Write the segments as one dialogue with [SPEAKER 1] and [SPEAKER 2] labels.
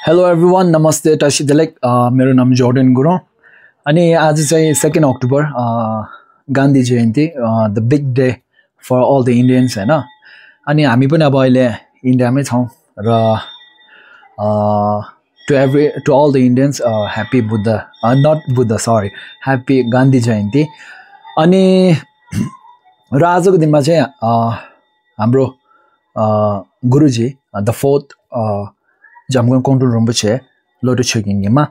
[SPEAKER 1] hello everyone नमस्ते टसी देलेक मेरो नाम जॉर्डन गुरुङ अनि आज चाहिँ 2 October Gandhi Jayanti the big day for all the Indians हैन अनि हामी पनि अब अहिले इन्डियामै छौं र to all the Indians happy Buddha not Buddha sorry happy Gandhi Jayanti अनि र आजको दिनमा चाहिँ हाम्रो गुरुजी द फोर्थ जमगङ कोन्टुल रिम्पोछे लोटो छुगिङमा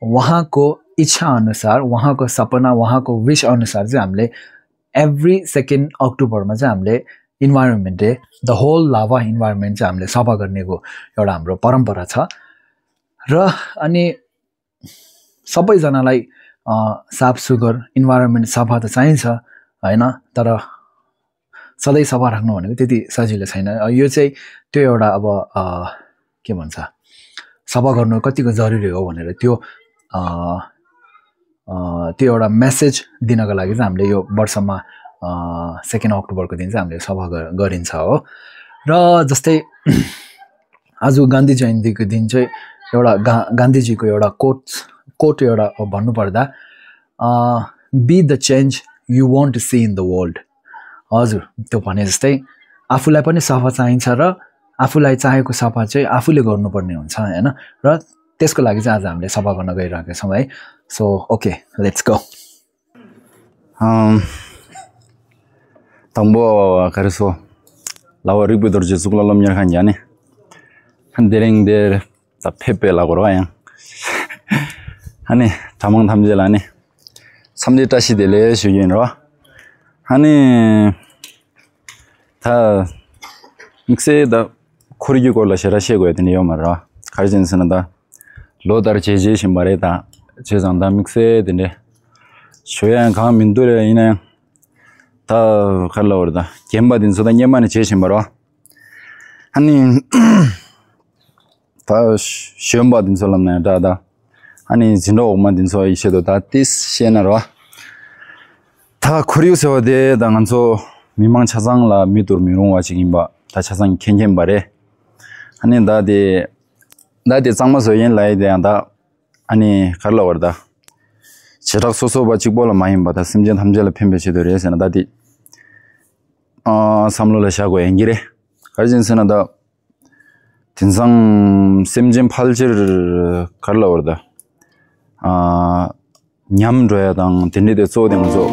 [SPEAKER 1] उहाँको इच्छा अनुसार उहाँको सपना उहाँको विश अनुसार चाहिँ हामीले एभ्री 2 अक्टोबरमा चाहिँ हामीले इन्भाइरोन्मेन्ट डे द होल लाभा इन्भाइरोन्मेन्ट चाहिँ हामीले सफा गर्नेको एउटा हाम्रो परम्परा छ र अनि सबैजनालाई साफ सुग्घर इन्भाइरोन्मेन्ट सफा त चाहिन्छ हैन तर सधैँ सफा राख्नु भनेको त्यति सजिलो छैन यो चाहिँ त्यो एउटा अब के भन्छ सफा गर्नु कतिको जरुरी हो भनेर त्यो एउटा मेसेज दिनको लागि चाहिँ हामीले यो वर्षमा 2 अक्टोबरको दिन चाहिँ हामीले सफा गरिन्छ हो र जस्तै आज गान्धी जयन्तीको दिन चाहिँ एउटा गान्धीजीको एउटा कोट एउटा भन्नु पर्दा be the change you want to see in the world हजुर त्यो भने जस्तै आफूलाई पनि सफा चाहिन्छ र आफूलाई चाहेको सफा चाहिँ आफूले गर्नुपर्ने हुन्छ हैन र त्यसको लागि चाहिँ आज हामीले सफा गर्न गइरहेका छौं है so okay let's go
[SPEAKER 2] tambo kariso lawa ribu dorje sukla lam nyar khan jane han dereng der ta pepe la goro yang hani tamang thamje la ne samje ta si dele shuyin ro hani ta mikse da khorigi gorla shera she go edini yomara kharjin sanada lodar jeje shimbare da jezanda mikse dine shoyan ga mindure ina 다 갈라 그러다 gem받은 소다 녀만이 제신 바로 아니 다 시험 받은 사람네 다다 아니 진로 오만든 소 이셔도 다 티스 시에나로 다 코리우서 대 당한소 미망 차상라 미도르 미롱와 지금바 다 차상 켄켄 바래 아니 나데 장마서 연 라이데한다 아니 갈라 그러다 제락 소소 바직 볼라 마임 바다 심전 함젤 펜베시도리 해서나 다디 삼로라 샤고 engire 가진스나다 진상 심진 팔질 갈라 그러다 냠줘야당 딘리데 소딩조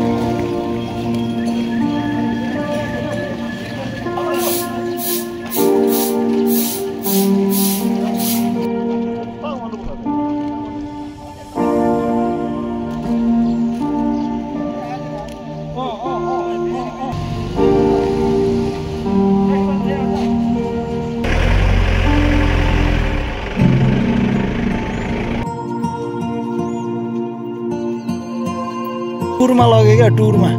[SPEAKER 3] tour में लगे क्या tour में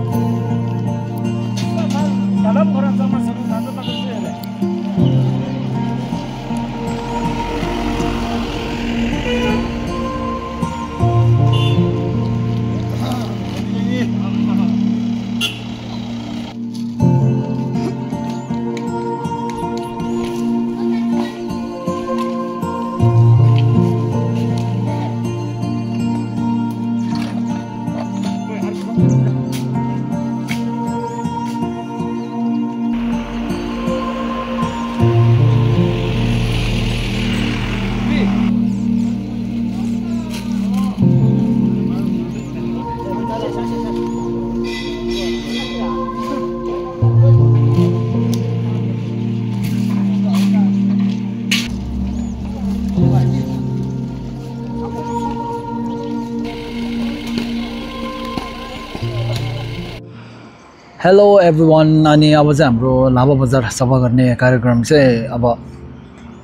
[SPEAKER 1] hello everyone अनि अब चाहिँ हाम्रो लाभा बजार सफा गर्ने कार्यक्रम चाहिँ अब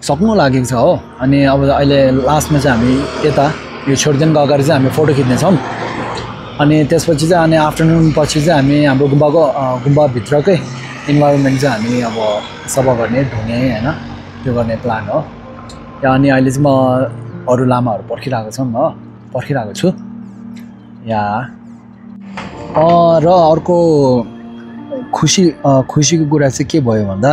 [SPEAKER 1] सक्नु लागेको छ हो अनि अब अहिले लास्टमा चाहिँ हामी यता यो छोड्देनको अगाडि चाहिँ हामी फोटो खिच्ने छौं अनि त्यसपछि चाहिँ अनि आफ्टरनुन पछि चाहिँ हामी हाम्रो गुम्बा भित्रकै इन्भाइरोन्मेन्ट चाहिँ हामी अब सफा गर्ने ढुङ्गे हैन त्यो गर्ने प्लान हो अनि अहिले चाहिँ म अरु लामाहरु पर्खिरहेको छु या र अर्को खुसीको कुरा चाहिँ के भयो भन्दा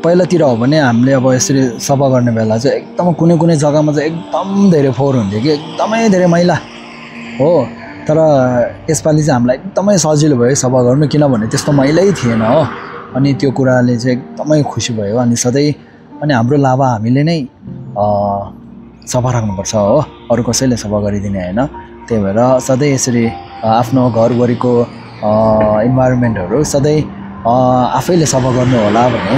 [SPEAKER 1] पहिलातिर हो भने हामीले अब यसरी सफा गर्ने बेला चाहिँ एकदम कुनै कुनै जग्गामा चाहिँ एकदम धेरै फोहोर हुन्थ्यो कि एकदमै धेरै मैला हो तर यसपालि चाहिँ हामीलाई एकदमै सजिलो भयो सफा गर्नु किनभने त्यस्तो मैलै थिएन हो अनि त्यो कुराले चाहिँ एकदमै खुसी भयो अनि सधैँ अनि हाम्रो लाभा हामीले नै सफा राख्नुपर्छ हो अरू कसैले सफा गरिदिने होइन त्यही भएर सधैँ यसरी आफ्नो घरवरिको इन्भाइरोमेन्टहरू सधैँ आफैले सफा गर्नु होला भन्ने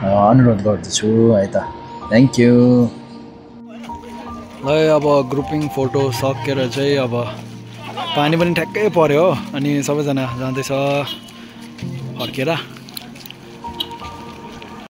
[SPEAKER 1] अनुरोध गर्दछु है त थ्याङ्क यू ल अब ग्रुपिङ फोटो सकेर चाहिँ अब पानी पनि ठ्याक्कै पर्यो हो अनि सबैजना जाँदैछ फर्केर